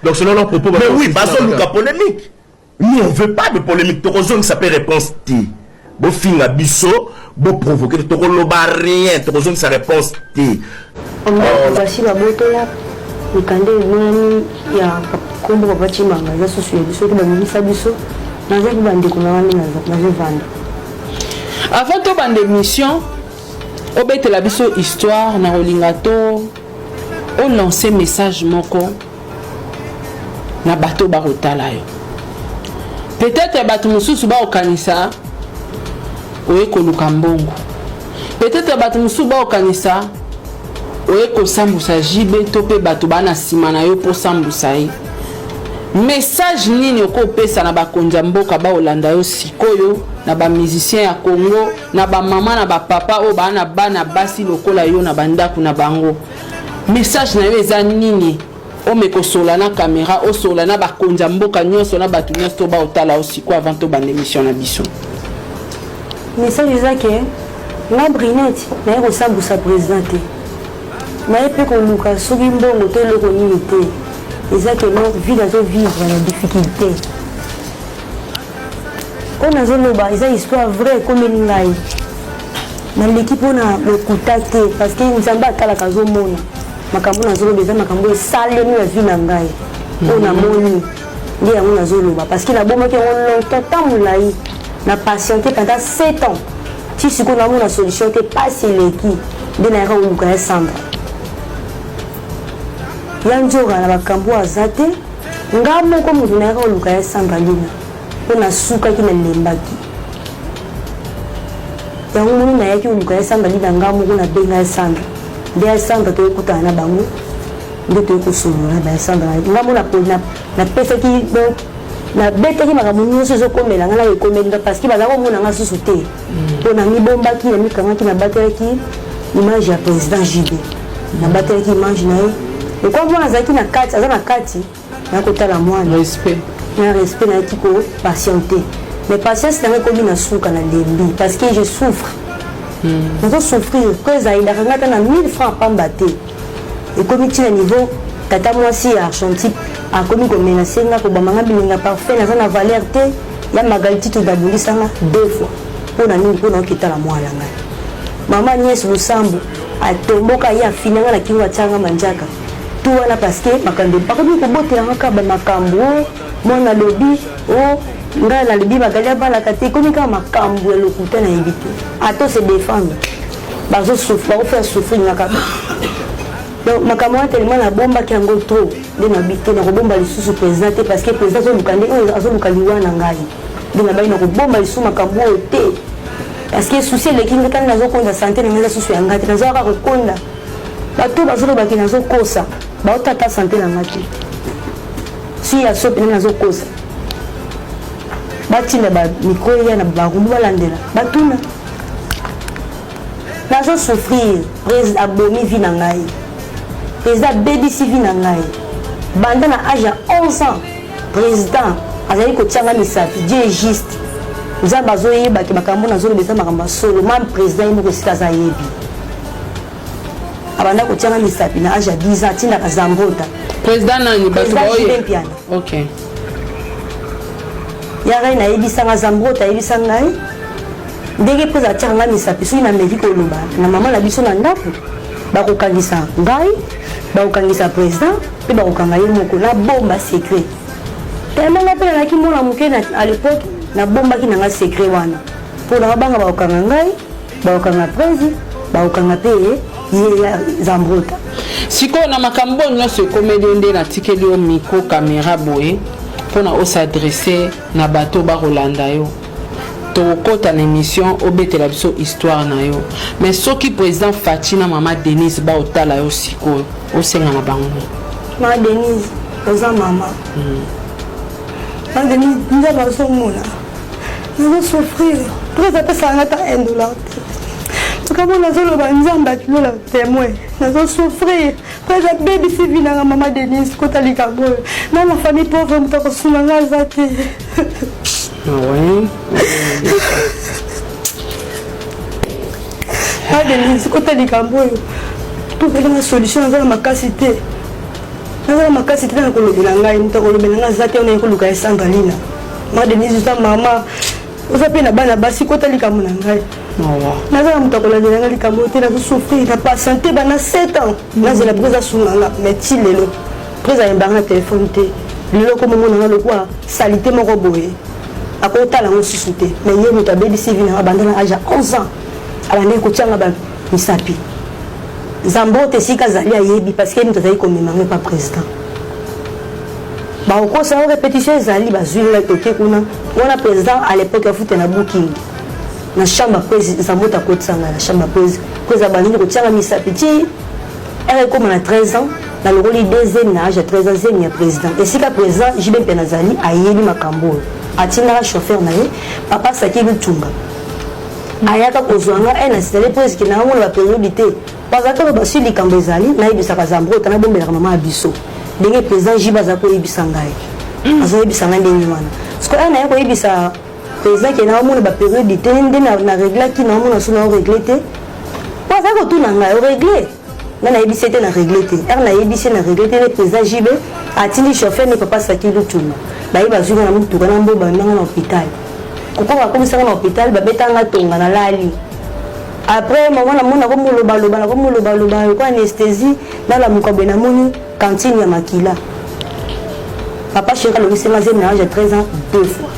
Donc selon leur propos, mais oui, bazoluka polémique. Nous, on veut pas de polémique. Tokozongisa mpe réponse te. Bofinga biso, boprovoke, tokoloba rien, tokozongisa réponse te. Basi babotola mikanda emonani ya nkombo Papa Cimanga, eza susu ya biso te, babimisa biso. Nazaki bandeko na wana nazovanda. Avant tobanda émission, obetela biso histoire na kolinga to olance message moko na bato bakotala yo. Peut-être bato mosusu bakokanisa oye koluka mbongo, peut-être bato mosusu bakokanisa oye kosambusa jibe to mpe bato baa na nsima na yo mpo sambusa ye. Message nini okopesa na bakonzi ya mboka baolanda yo sikoyo, na bamusicien ya Congo, na bamama na bapapa oyo baa na bana basi lokola yo na bandako na bango? Message na yo eza nini? Ome kosola na caméra, osola na bakonzi ya mboka nyonso, na bato nyonso to baotala yo sikoyo, avant tobanda émission na biso. Message eza ke nga Brinette naye kosambusa président te, naye mpe koluka soki mbongo to eloko nini te. Eza ke no vie nazovivre na difficulté oyo nazoloba eza histoire vraie ekomeli ngai. Naleki mpona lokuta te, parce que Nzambe atalaka, azomona makambo nazoloba eza makambo esalemi na vie na ngai oyo namoni, nde yango nazoloba, parce que nabomaki yango longtemps, temps molai na patienté pendant 7 ans, ti sikoyo namona solution te. Pasi eleki, nde nayaka koluka ya Sandra ya nzoka na bakambo aza te. Nga moko moto nayaka koluka ya Sandra Lina mpo nasukaki, nalembaki yango. Moni nayaki koluka ya Sandra Lina, nga moko nabenga ya Sandra, nde ya Sandra toyokutana na bango, nde toyei kosolola na ya Sandra. Nga mo napesaki, donc nabetaki makambo nyonso ezokomela nga na ekomeli nga, parce que baza komona nga susu te, mpo namibombaki, namikangaki, nabatelaki image ya président JB, nabatelaki image na ye. Lokwa mwana azalaki na kati, aza na kati, nakotala mwana. Respect. Na respect, nayaki kopatienter, mais patience nanga ekomi na suka, nalembi, parce que je souffre, nazosouffrir po ezayindaka nga ata na 1000 francs pamba te. Ekomi ntina niveau tata mwasi ya argentique akomi komenacer nga, kobamba nga bilinga parfait, naza na valeur te. Ya Magali Tito dabundisanga deux fois. Mpo na nini? Mpo na oketala mwana ngai. Mama Agnès Lusambo atomboka, ye afinanga na kingo, atianga manjaka tu wana, parce que makambo bakomi kobotelanga kaka bamakambo o mwana alobi o ngai nalobi Magali abalaka te. Ekomi kaka makambo ya lokuta, nayebi te ato se défendre, bakofaire souffrir nga kaka. Donc makambo wana tellement nabombaki yango trop, nde nabi te, nakobomba lisusu président te, parce que président azoluka nde oyo azoluka liwa na ngai. Nde nabai nakobomba lisusu makambo oyo te, parce que souci eleki ngai. Tani nazokonda, santé na ngai eza susu ya ngai te, nazwaka kokonda. Bato bazolobaki nazokosa, baotata santé na ngai te. Si ya so pene nazokosa, batinda bamicro ya na barumbu, balandela, batuna. Nazosouffrir. Président abomi vie na ngai, président abebisi vie na ngai. Banda na age ya 11 ans, président azali kotianga misapi. Dieu est juste, Nzambe azoyebaki makambo nazoloba eza makambo ya solo. Même président ye moko esika aza ayebi, abanda kotianga misapi na age ya 10 ans, atindaka Zambota. Président nani? Bato Président baoyo Jibin Piana. Ya ngai nayebisanga, Zambrota ayebisa ngai ndenge mpo atiaka ngai misapi. Soki nameki koloba na mama na biso na ndako, bakokangisa ngai, bakokangisa président mpe bakokanga ye moko. Nabomba secret tellement ngai mpe nazalaki mwana moke à l'époque. Nabombaki na ngai secret wana mpo na babanga bakokanga ngai, bakokanga prési, bakokanga mpe ye ya Zambrota. Sikoyo na makambo oyo nyonso ekomeli yo, nde natikeli yo micro, caméra boye mpona os'adresser na bato bakolanda yo. Tokokɔta na émission, obetela biso histoire na yo, mais soki président Fatshi na mama Denise baotala yo sikoyo, osenga na bango? Ma Denise, oza mama. Ma Denise, Nzambe azomona nazosouffrir. Prese apesaka nga ata 1 dollar te. Makambo nazoloba, Nzambe atilola témoin. Nazosouffrir, prese abebisi vie nanga. Mama Denise, kota likambo oyo na na famille pauvre, moto akosunga nga aza te. Ah ouais. Ma Denise, kota likambo oyo, topelinga solution. Naza na makasi te. Naza na makasi te na kolobela ngai, moto akolobela ngai aza te. Wana ye koluka ye Sandra Lina, ma Denise, oza mama, oza mpe na bana basi, kota likambo na ngai. Naza na moto akolandela ngai likambo te, nazosouffrir na patiente bana 7 ans, nazela mpo eza sunga nga. Mais ti lelo prese ayembanga na telefone te. Lelo komomona nga lokwa salite moko boye, akotala yango susu te. Mais ye moto abebisi vie nanga banda na age ya 11 ans, abandaki kotianga bamisapi. Zambote esika azali ayebi, parce que moto azali komema ngo epa président. Bakokosa yo, répétition ezali, bazwi ngai, toke kuna. Wana président à l'époque afuta na booking na chambre. Prese Zambote akotisa ngai na chambre. Prese, prese abandini kotianga misapi ti ere ekóma na 13 ans. Nalokoli deuxième na age ya 13 ans, zemi ya président. Esika président JB mpe nazali ayebi makambo oyo, atindaka chauffeur na ye, papa Saki Lutunga, ayaka kozwa nga e na sitale presque naomona bapériode te. Bazalaki oyo basui likambo ezali, nayebisaka Zambrota, nabombelaka mama ya biso ndenge président JB aza koyebisa ngai, azoyebisa ngai ndenge wana. Sikoyo aya naye koyebisa président ke naomona bapériode te, nde na réglaki, naomona so nao régler te. Po azali kotuna ngai: orégler? Nga nayebisi ete na régler te. Ere nayebisi na régler te, nde président JB atindi chauffeur ne papa Saki Lutunga, baye bazwi nga na motuka na mbo, bamemanga na hôpital. Kokoma bakomisanga na hôpital, babetanga tonga, nalali. Après mama namoni nakomolobaloba, nakomolobaloba lokola anesthésie. Nalamuka boye, namoni cantine ya makila. Papa chéri alongisinga zemi na age ya 13 ans deux fois.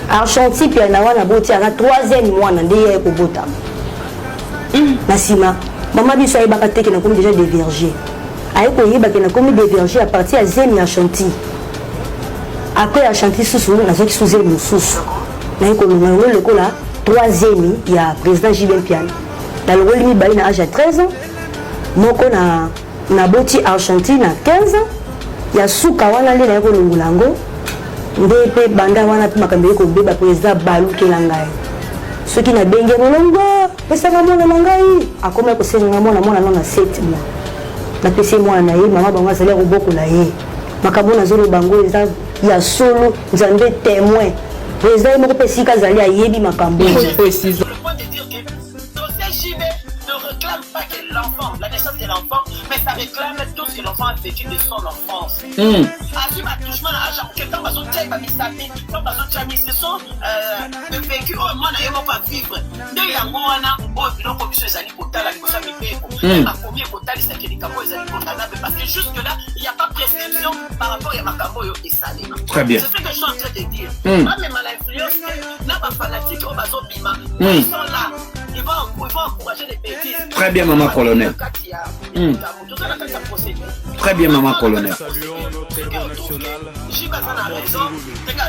Argenti pia na wana boti aza troisième mwana nde ye kobotama. Na nsima mama biso ayebaka te ke nakomi déjà dévierge. Aye koyeba ke nakomi dévierge à partir ya zemi ya Chanti. Après ya Chanti susu nazwaki su zemi mosusu, naye kolonga yango lokola troisième ya président JB Mpiana. Nalongoli mibale na age ya 13 ans, moko na naboti Argentine na 15 ans. Ya suka wana nde naye kolongola yango, nde mpe banda wana mpe makambo eye kobeba. Président balukela ngai, soki nabengi molongo, pesanga mwana na ngai. Akomi kosenga mwana, mwana no na 7 mois. Napesi ye mwana na ye, mama bango azali ya kobokola ye. Makambo nazoloba yango eza ya solo, Nzambe témoin. Président ye moko mpe esika azali ayebi makambo. Le point de dire que dossier JB ne réclame pas que l'enfant, la naissance de l'enfant, mais ça réclame tout ce que l'enfant a vécu de son enfance. Azwi batouchement na age ya moke, ntango bazotia ye bamisapi, ntango bazotia mi, ce sont le vécu oyo mwana ye moko avivre. Nde yango wana oyo biloko biso ezali kotala liboso ya mibeko, bakomi ekotalisaki likambo oyo ezali condamnable, parce que jusque là il y a pas prescription par rapport ya makambo oyo esalema. Très bien. C'est ce que je suis en train de dire. Bamema la influence te na bafanatique oyo bazobima. Ils sont là, ils vont encourager les bêtises. Très bien, maman colonel. Kati ya toza na kati ya procédure. Très bien, maman colonel. JB aza na raison ndenge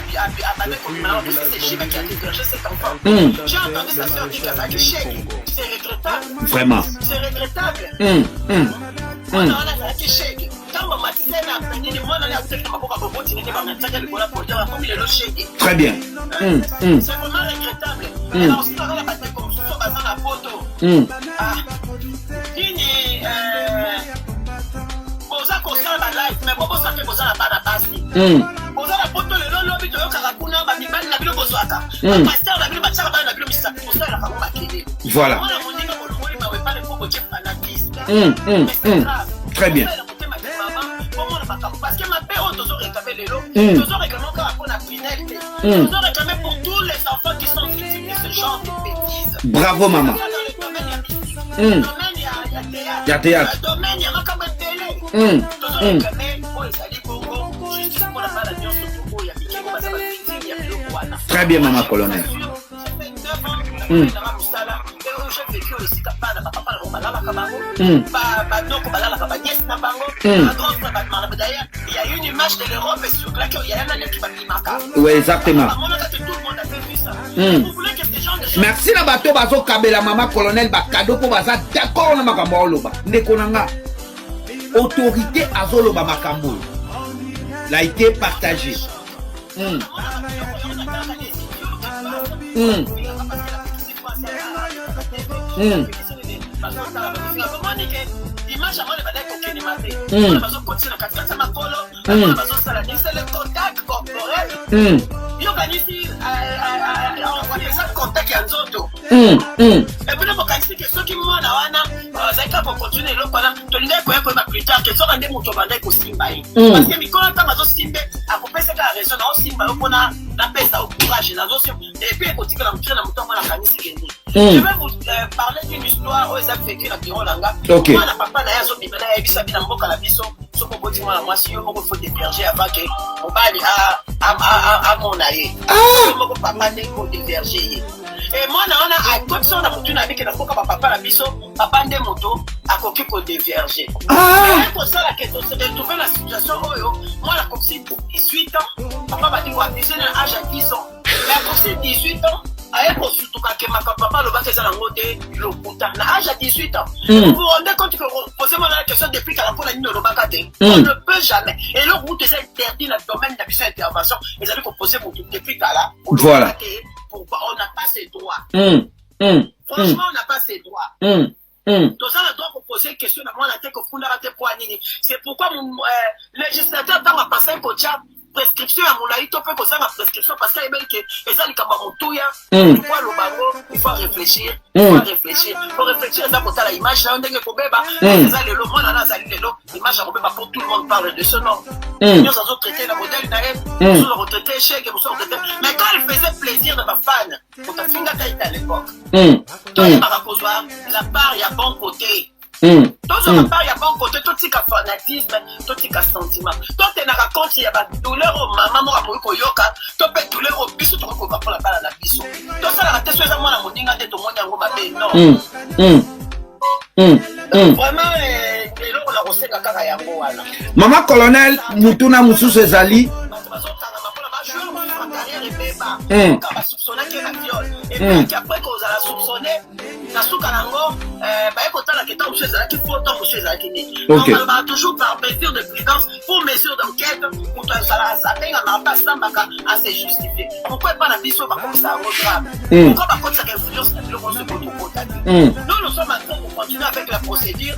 abande kobima na, parce que c'est JB qui a dévergé cet enfant. J'ai entendu sa sœur dire qu'azalaki chèque. C'est regrettable. Vraiment. C'est regrettable. Mwana wana azalaki chèque. Ntango bamatisa ye na nini, mwana ne akutaki na maboko ya boboti nini, bamatisaki likolo ya podium, akomi lelo chèque. Très bien. C'est vraiment regrettable. Alors aussi baza na bandeko mosusu oyo baza na poto. Ah, nini, boza kosala balive, mais bobosa mpe boza na bana basi. Boza na poto lelo, lobi toyokaka kuna bamibali na bino bozwaka, bapasteur na bino batiaka bana na bino misapi, bosalelaka bango makele. Mwana moninga bolongoli mawe pale mpo botie fanatisme. Mais c'est grave. Très bien. Bosalela motema te, mama, bomona makambo, parce que mabe oyo tozoréclame lelo, tozoréclame kaka mpona Pinel te, tozoréclame pour tous les enfants qui sont victimes de ce genre de bêtises. Bravo, maman. Dans le domaine ya mystique, domaine ya théâtre, Ya théâtre. Domaine ya makambo ebele, tozoréclame oyo ezali bongo justice mpona bana nyonso to oyo ya mike oyo baza bavictime ya biloko wana. Très bien, maman colonel. Nanga mosala oyo j'ai vécu, oyo esika bana bapapa na bango balalaka bango, banoko balalaka banièce na bango, bagrand frère. D'ailleurs, il y a une image de l'Europe sur laquelle il y a un année qui babimaka. Ouais, exactement. Bamonaka que tout le monde avait vu ça. Vous voulez que ces gens de choses Merci na bato bazokabela mama colonel bacadeau mpo baza d'accord na makambo aoloba. Ndeko na nga, autorité azoloba makambo oyo, like, partage. Image yango ebandaki kokendema te. Bazokotisa na katikati ya makolo, bazosala, c'est le contact corporel. Yokanisi eza contact ya nzoto. Ebino bokanisi ke soki Soki mwana wana azalaki kaka kocontinue eloko wana, tolingaki koya koyeba plus tard ke soka nde moto abandaki kosimba ye, parce que mikolo ntango azosimbe, akopesa kaka raison: naosimba yo mpona napesa yo courage, nazosimba, et puis ekotikala motu na moto yango nakanisi kende. Je vais vous parler d'une histoire oyo eza vécu na bureau na nga. Mwana, papa na ye azobima na yebisa bi na mboka na biso, soki oboti mwana mwasi, yo moko faut dévierger avant ke mobali amona ye. Yo moko papa nde kodévierger ye. E mwana wana akoti so na motu na bike na mboka bapapa na biso, papa nde moto akoki kodévierger. Kosala ke tose retrouve na situation oyo mwana akokisi 18 ans, papa bandi koabuse na age ya 10 ans, mais akokisi 18 ans, aye kosutuka ke makambo papa alobaki eza nango te, lokuta, na age ya 18 ans. Vous vous rendez compte que poser moi la question depuis kala, mpona nini olobaka te? On ne peut jamais. Eloko kutu eza interdit na domaine na biso intervention ezali kopose motu depuis kala olobaka te. Pourquoi? On n'a pas ces droits. Franchement, on n'a pas ces droits. Toza na droit kopose question na mwana te, kofundaka te. Mpo nini? C'est pourquoi législateur, ntango apasaki kotia prescription ya molai to mpe kozanga prescription, parce que ayebeli ke eza likambo ya motuya. Po aloba yango, il faut réfléchir, il faut réfléchir. Faut réfléchir, eza kotala image na yo ndenge kobeba. Eza lelo, mwana na azali lelo image ya kobeba, po tout le monde parle de ce nom. Nyonso azotraite na modèle na ye, mosusu akotraite échec, mosusu akotraite. Mais quand il faisait plaisir na bafan, moto afingaka ete à l'époque. Toyebaka kozwa la part ya bon côté. Tozwaka part ya bon côté, totika fanatisme, totika sentiment, totenaka compte ya badouleur oyo mama moko akoki koyoka, to mpe douleur oyo biso tokoki koyoka mpona bana na biso. Tosalaka te so eza mwana moninga nde tomoni yango mabe, non. Vraiment, eloko na kosenga kaka yango wana. Mama colonel, mutuna mosusu ezali. Bato bazokangama mpona bajoueur mosusu, bacarrière ebeba. Kaka basoupçonnaki na viol, et puis après kozala soupçonné, na suka nango baye kotala ke ntango mosusu ezalaki faux, ntango mosusu ezalaki nini. Donc balobaka toujours par mesure de prudence, pour mesure d'enquête, moto azalaka, abengamaka mpe asambaka, ase justifie. Pourquoi epa na biso bakomisa yango grave? Pourquoi bakotisaka influence na biloko nyonso ekotokota te? Nous, nous sommes en train de continuer avec la procédure.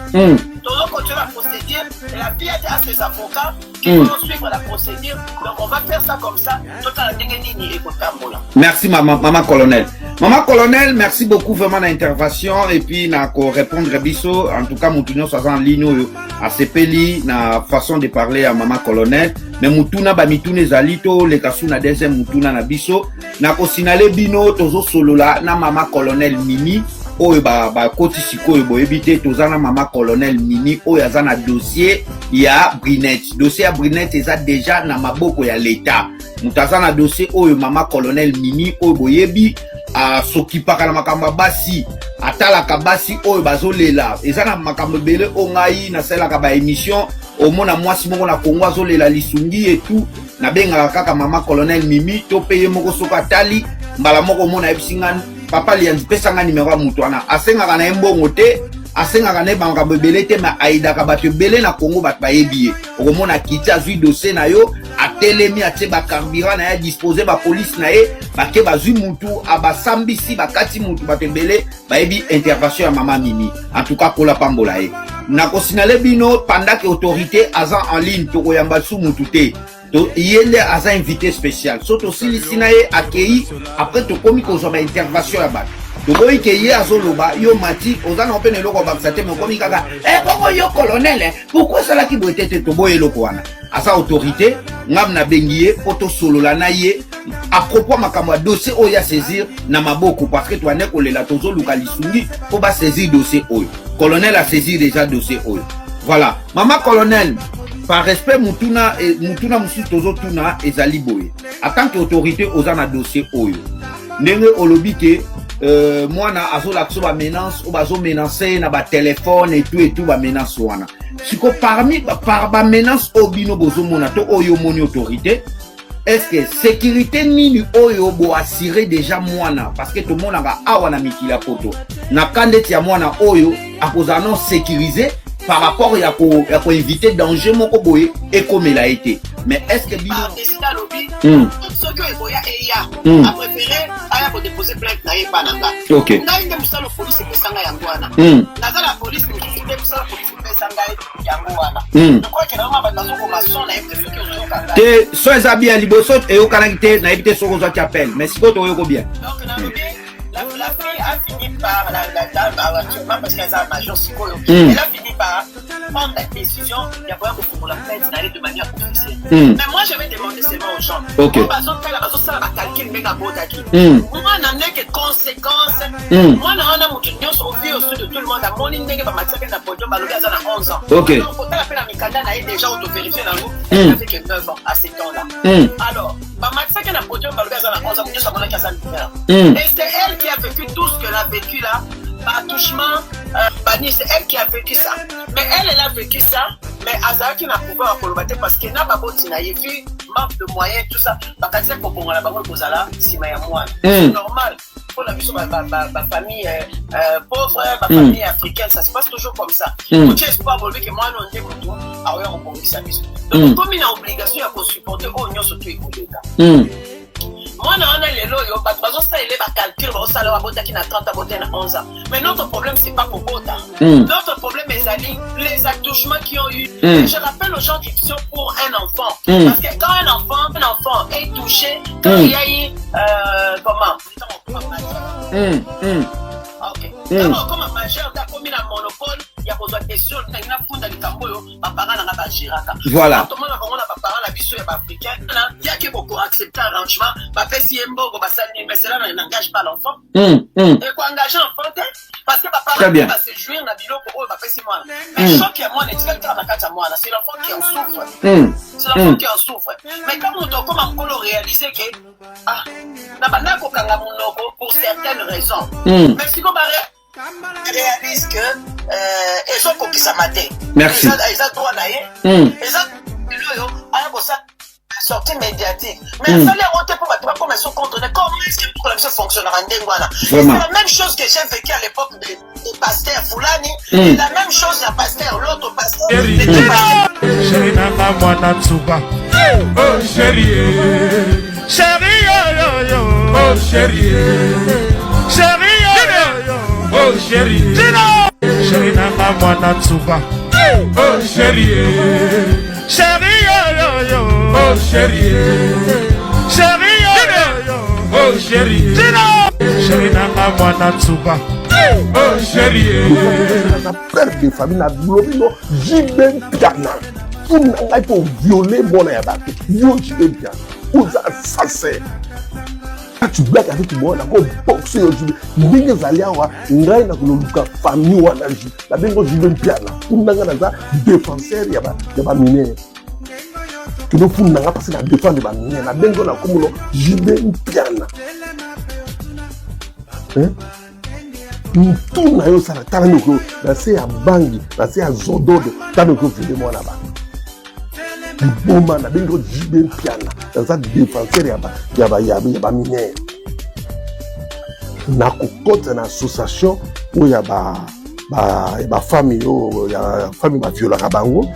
Tozo continuer la procédure et la fille a ses avocats qui vont suivre la procédure. Donc on va faire ça comme ça, totala ndenge nini ekotambola. Merci, mama, mama colonel. Mama colonel, merci beaucoup vraiment na intervention et puis na ko répondre biso. En tout cas, mutu nyonso aza en ligne oyo asepeli na façon de parler ya mama colonel. Mais mutuna, ba mituna ezali, toleka su na deuxième mutuna na biso. Na kosignaler bino, tozosolola na mama colonel Mimi oyo bakoti sikoyo, boyebi te, toza na mama colonel Mimi oyo aza na dossier ya Brinet. Dossier ya Brinet eza déjà na maboko ya l'État. Moto aza na dossier oyo, mama colonel Mimi oyo boyebi, asokipaka na makambo ya basi, atalaka basi oyo bazolela. Eza na makambo ebele oyo ngai nasalelaka baémission. Omona mwasi moko na Kongo azolela lisungi etu, nabengaka kaka mama colonel Mimi to mpe ye moko. Soki atali mbala moko, omona ayebisi nga: "Papa Lianzi, pesanga nimero ya moto wana." Asengaka na ye mbongo te, asengaka na ye makambo ebele te, me ayidaka bato ebele na Kongo, bato bayebi ye. Okomona akiti, azwi dossier na yo, atelemi, atie bacarburant na ye, adispose bapolice na ye, bake bazwi mutu, abasambisi, bakati mutu. Bato ebele bayebi intervention ya mama Mimi. En tout cas, kola pambola ye. Nakosignaler bino, pendant que autorité aza en ligne, tokoyamba su mutu te. Ye nde aza invité spécial. So tosilisi na ye, akei, après tokomi kozwa baintervention ya bato. Toboyi ke ye azoloba, yo mati, oza na mpe na eloko obakisa te, me okomi kaka bongo yo colonel, pourquoi esalaki boye te? Te, toboyi eloko wana. Aza autorité, ngam nabengi ye mpo tosolola na ye à propos makambo ya dossier oyo ya saisir na maboko, parce que toande kolela, tozoluka lisungi mpo basaisir dossier oyo. Colonel asaisir déjà dossier oyo. Voilà, mama colonel, par respect, mutuna, mutuna mosusu tozotuna ezali boye: en tant que autorité, oza na dossier oyo, ndenge olobi ke mwana azolakisa bamenace oyo bazomenace na batelefone etu etu, bamenace wana siko, parmi par bamenace oyo bino bozomona to oyo omoni, autorité, est-ce que sécurité nini oyo boassure déjà mwana? Parce que tomonaka awa na mikili ya poto, na ka ndeti ya mwana oyo, akozala non sécurisé par rapport ya koéviter danger moko boye ekomela ye te. Mais est ce que bino Alobi soki oyo ekoya eya, apréféré aya kodépose plainte na ye epa na nga. Ngai nde mosala polise epesa ngai yango wana. Naza na polise mosusu te, mosala polise epesa ngai yango wana. Lokola nango bato bazokoma son, nayebi te soki ozoyoka ngai. Te, so eza bien. Liboso eyokanaki te, nayebi te soki ozwaki appel, mais sikoyo toyoko bien. Donc nalobi La, la fille a fini par, la, la dame, actuellement, parce qu'elle a major sikoyo, elle a fini par prendre la décision ya koya kofungola plainte na ye de manière officielle. Mais moi, je vais demander seulement aux gens. Ok. Oyo bazotala, bazosala bacalcul ndenge abotaki. Mwana ndenge conséquence. Mwana wana, moto nyonso au vu au-dessus de tout le monde amoni ndenge bamatisaki na podium, balobi aza na 11 ans. Donc kotala mpe na mikanda na ye déjà, otovérifier nango, elle avait que 9 ans à ce temps là. Alors bamatisaki na podium, balobi aza na 11 ans, nyonso amonaki aza mineur. Et c'est elle qui a vécu tout ce qu'elle a vécu là, attouchement, bani, c'est elle qui a vécu ça. Mais elle, elle a vécu ça, mais azalaki na pouvoir ya koloba te, parce que na baboti na ye, vu manque de moyens, tout ça, bakatisa kobonga na bango ekozala nsima ya mwana. C'est normal mpona biso bafamille pauvre, bafamille africaine, ça se passe toujours comme ça. Otie espoir, bolobi ke mwana oyo nde motu aoya kobongisa biso. Donc komi na obligation ya kosupporter oyo nyonso to ekoleka. Mwana wana lelo oyo bato bazosalela bacalcul, bazosala oyo abotaki na 30, abotaki na 11 ans. Mais notre problème, c'est pas kobota. Notre problème ezali les attouchements qui ont eu. Je rappelle aux gens qui sont pour un enfant, parce que quand un enfant est touché, quand il y a eu comment Ok. Ntango okoma majeur, nde akomi na monopole ya kozwa décision: ndenge nafunda likambo oyo, baparent nanga bagéraka. Tomona bango na baparent na biso ya baafricain na yaki boko accepter arrangement, bapesi ye mbongo, basali nini, mais cela n'engage pas l'enfant. Ekoengage enfant te, parce que Très bien. baparent base jouir na biloko oyo bapesi mwana, mais choc ya mwana etikali kaka na kati ya mwana. C'est l'enfant qui en souffre. C'est l'enfant qui en souffre. Mais quand moto okoma mokolo, réaliser ke ah, na banda kokanga monoko pour certaines raisons, mais sikoyo réalise que ezokokisama te. Merci. Eza droit na ye. Eza oyo aya kosala sortie médiatique, mais asali yango te mpo bato bakoma so contre. Comment est-ce que mokolo biso fonctionnera ndenge wana? C'est la même chose que j'ai vécu à l'époque de pasteur Fulani. La même chose ya pasteur, l'autre pasteur, les deux pasteurs. Chéri nanga mwana nsuka, oh chéri, chéri yoyoyo, oh chéri, chéri yoyoyo, oh chéri, chéri nanga mwana nsuka, oh chéri, chéri yoyoyo, oh chéri, chéri yoyoyo, oh chéri, chéri nanga mwana nsuka, oh chéri. Naza père de famille, nalobi no JB Mpiana, funi na ngai mpo viole mwana ya bato. Yo JB Mpiana, oza assassin. Tu blagues avec moi, nakoboxe yo. JB, ndenge ezali awa, ngai nakoluka famille wana. Nabengo JB Mpiana, funi na ngai, naza défenseur ya bamineur. Kino funi na ngai parce na défendre bamineur. Nabengo na kombono JB Mpiana. Mutu na yo osala, tala ndeko, na se ya bangi, na se ya zododo, tala ndeko, ovele mwana bato, liboma. Nabengi yo JB Mpiana, naza défenseur ya bamineur. Nakokɔta na association oyo ya bafamille oyo ya famille baviolaka bango.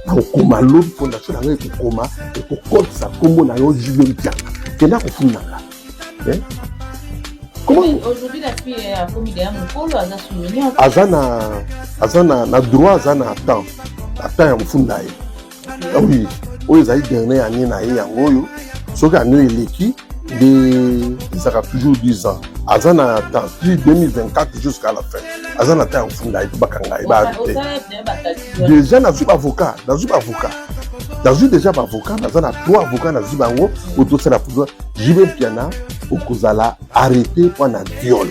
Nakokoma lobi fondation na ngai, ekokoma, ekokɔtisa nkombo na yo JB Mpiana. Kenda kofundanga. Comment aujourd'hui la fille akomi deya mokolo, aza souvenir? Aza na droit, aza na temps ya kofunda ye. Oui, oyo ezali dernier année na ye, yango oyo. Soki année oyo eleki nde ezalaka toujours 10 ans. Aza na temps ti 2024, jusqu'à la fin aza na temps ya kofunda ye mpo bakanga ye, baarrêter. Déjà nazwi baavocat, nazwi baavocat, nazwi déjà baavocat, naza na trois avocat, nazwi bango oyo tosala. Pouvoir JB Mpiana, okozala arrêté mpo na viol.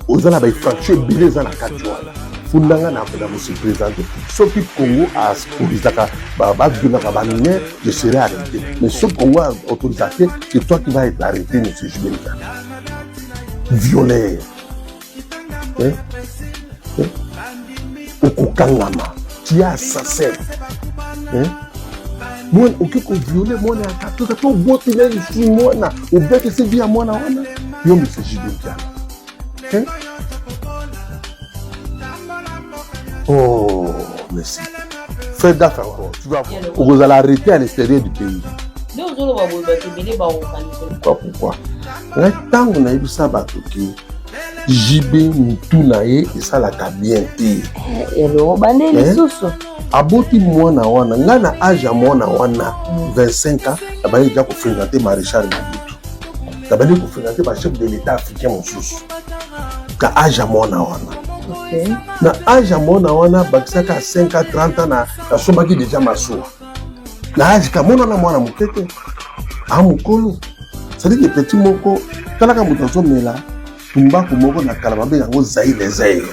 Oza na bainfraction ebele eza na kati wana. Fundanga na kose présenter. Soki Congo autorisaka baviolaka bamineur, je serai arrêté, mais soki Congo autorisa te, c'est toi qui vas être arrêté, monsieur JB Mpiana, violeur, hein? Hein? Okokangama, tu es assassin, hein? Mwana okoki koviole mwana ya 14, to oboti na lisusu mwana, obetisi vie ya mwana wana, yo monsieur JB Mpiana, hein? Oh, merci. Fais gaffe encore, tu vas voir, okozala arrêté à l'extérieur du pays. Nde ozoloba boye, bato ebele bakokanisa. Pourquoi? Pourquoi ngai ntango nayebisa bato ke JB mutu na ye esalaka bien te? Eloko bande lisusu. Aboti mwana wana, ngai na age ya mwana wana, 25 ans, nabandi deja kofréquenter maréchal Mobutu. Nabandi kofréquente bachef de l'état africain mosusu na age ya mwana wana. Na age ya mwana wana, bakisaka 5 a 30 ans, nasombaki deja masuwa na age ka mwana na mwana moke te, a mokolo. C'est-à-dire que petit moko, talaka, moto azomela tumbaku moko na kala, babenga yango zaire zaire.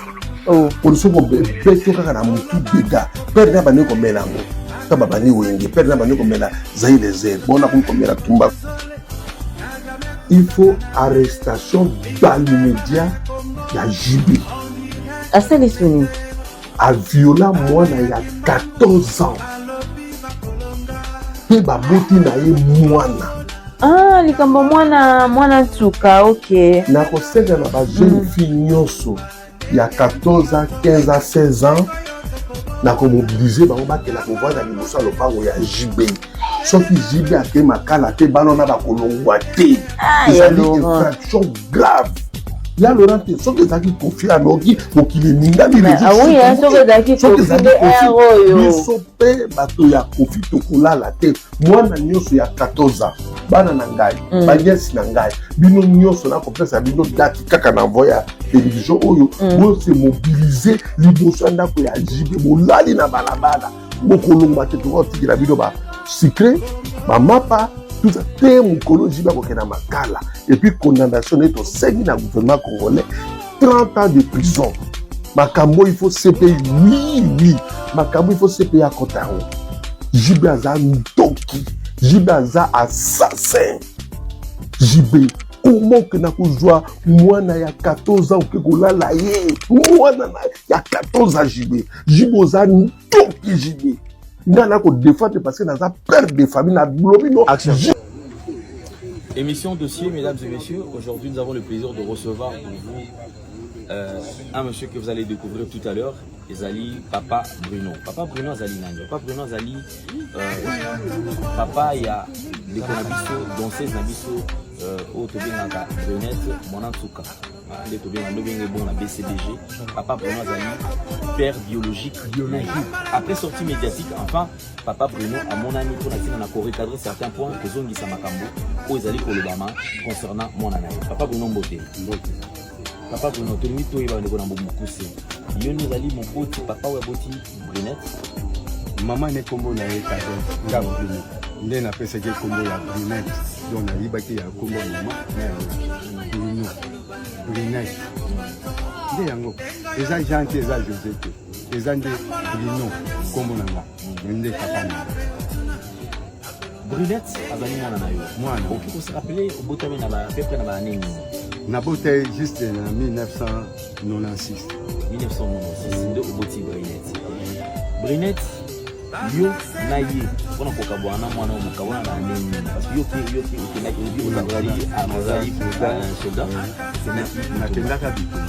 Oh. Poni soki obeti kaka na motu dega. Pere na bandi komela yango ta babandi wenge, pere na bandi komela zaire zaire, bona komi komela tumbaku. Il faut arrestation dans l'immédiat ya JB. Asali soni. Aviola mwana ya 14 ans mpe baboti na ye mwana. Ah, likambo mwana mwana nsuka, ok. Nakosenga na bajeune fille nyonso ya 14 ans, 15 ans, 16 ans, nakomobilize bango bakenda kovanda liboso ya lopango ya JB. Soki JB ake makala te, bana wana bakolongwa te. Ah, ya Ezali Laurent. infraction grave ya Laurent te. Soki ezalaki Kofi, anoki mokili eningami. Mais, ah oui, hein, soki ezalaki Soki Kofi ezalaki nde Kofi, aire oyo. Biso mpe bato ya Kofi tokolala te. Mwana nyonso ya 14 ans, bana na ngai, banièces na ngai, bino nyonso, nakopesa bino date kaka na voie ya télévision oyo. Bose mobilize liboso ya ndako ya JB, bolali na balabala, bokolongwa te. Tokotikela bino basucre, bamapa, tout ça te. Mokolo JB akokenda makala et puis condamnation nde tosengi na gouvernement congolais, 30 ans de prison. Makambo il faut CPI, oui, makambo il faut CPI akota yango. JB aza ndoki, JB aza assassin. JB, comment okenda kozwa mwana ya 14 ans, oke kolala ye, mwana ya 14 ans? JB, JB oza ndoki. JB, ngai nakodefendre parce que naza père de famille, nalobi no. Action. Émission dossier, mesdames et messieurs. Aujourd'hui, nous avons le plaisir de recevoir pour vous un monsieur que vous allez découvrir tout à l'heure. Ezali Papa Bruno. Papa Bruno azali nani? Papa Bruno azali papa ya ndeko na biso, danseuse na biso oyo tobengaka Brunette Mwana Nsuka. Nde tobenga nde obenge bon na BCBG. Papa Bruno azali père biologique. Biologique. Après sortie médiatique, enfin, Papa Bruno amonani mpona ntina na korecadrer certains points, kozongisa makambo oyo ezali kolobama concernant mwana na ye. Papa Bruno, mbote. Mbote. Papa Bruno, tolingi toyeba, ndeko na mokuse, yo nde ozali moboti, papa oyo aboti Brunette? Mama ne nkombo na ye Cadette, nga Bruno nde napesaki nkombo ya Brunette. Donc nayibaki ya nkombo ya mama na yango Bruno Brunette. Nde yango eza Jean te, eza José te, eza nde Bruno nkombo na nga, me nde papa na nga. Brunette azali mwana na yo? Mwana. Okoki kose rappeler obotami na ba peu près na baannée nini? Nabota ye juste na 1996. 1996 nde oboti Brunette. Brunette, yo na ye mpona kokabwana na mwana oyo, mokabwana na année nini? Parce que yo pe okendaki, olobi ozali soldat, okendaki. Nakendaka bitumba.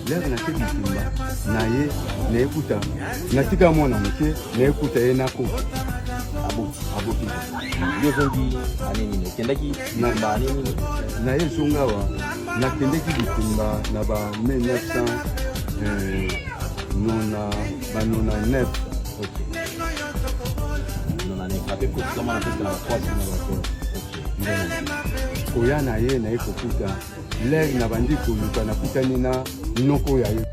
L'heure nake bitumba na ye, nayekuta natika mwana moke, nayekuta ye nakoki. Aboti. Aboki. Yo ozongi année nini? Okendaki bitumba année nini? Na ye zonga awa, nakendeki bitumba na ba 1900 nona ba 99. Ok, 99, ape kotika mwana presque na ba 3 ans. Na ba 3. Koya na ye, naye kokuta l'heure na bandi koluka, nakutani na noko ya ye.